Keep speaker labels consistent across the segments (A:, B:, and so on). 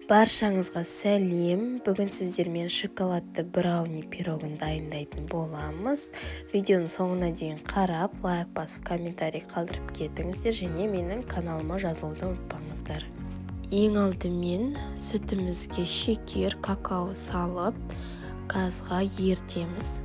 A: Баршаңызға сәлем. Бүгін сіздермен шоколадты брауни пирогын дайындайтын боламыз. Видеоның соңына дейін қарап, лайк басып, комментарий қалдырып кетіңіздер және менің каналыма жазылуды ұмытпаңыздар. Ең алдымен сүтімізге шекер, какао салып, газға ертеміз.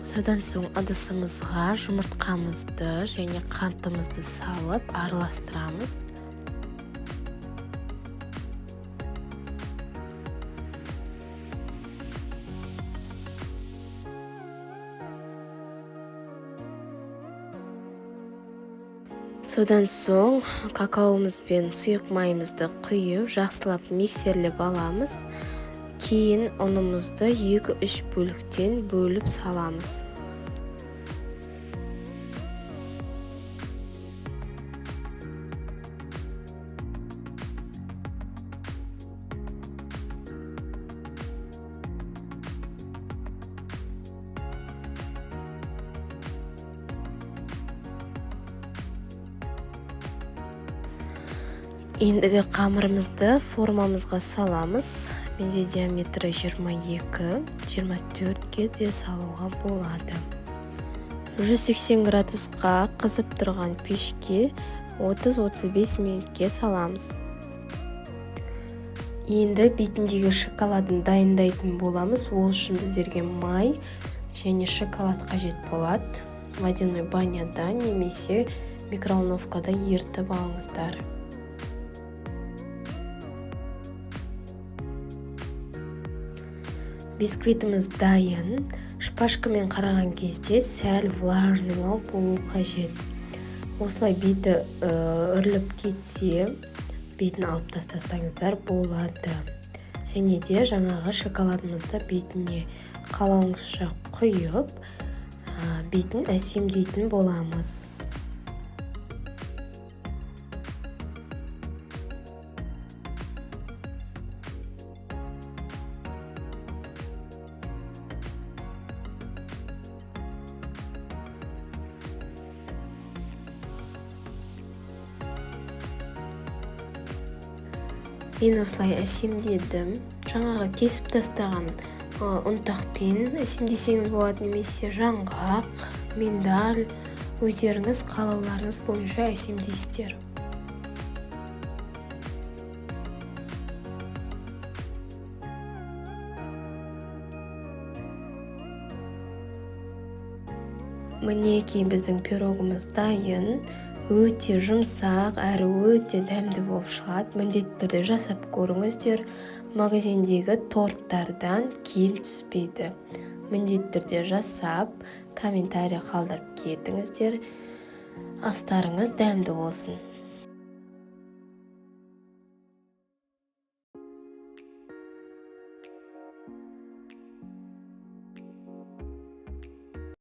A: Содан соң ыдысымызға жұмыртқамызды және қантымызды салып араластырамыз. Содан соң какаомыз бен сұйық майымызды құйып, жақсылап миксерлеп аламыз. Кейін ұнымызды 2-3 бөліктен бөліп саламыз. Ендігі қамырымызды формамызға саламыз. Менде диаметрі 22, 24-ке де салуға болады. 180 градусқа қызып тұрған пешке 30-35 минутке саламыз. Енді бетіндегі шоколадын дайындайтын боламыз. Ол үшін біздерге май және шоколад қажет болады. Водяной баняда немесе микроволновкада ертіп алыңыздар. Бисквитіміз дайын. Шпажкамен қараған кезде сәл влажныйлау болу қажет. Осылай беті үріліп кетсе, бетін алып тастасаңыздар болады. Және де жаңағы шоколадымызды бетіне қалауыңызша құйып, бетін әсемдейтін боламыз. Мен осылай әсемдедім. Жаңағы кесіп тастаған ұнтақпен әсемдесеңіз болады, немесе жаңғақ, миндаль, өздеріңіз қалауларыңыз бойынша әсемдейсіздер. Мінекей біздің пирогымыз дайын. Өте жұмсақ, әрі өте дәмді болып шығады. Міндетті түрде жасап көріңіздер. Магазиндегі торттардан кем түспейді. Міндетті түрде жасап, комментарий қалдырып кетіңіздер. Астарыңыз дәмді болсын.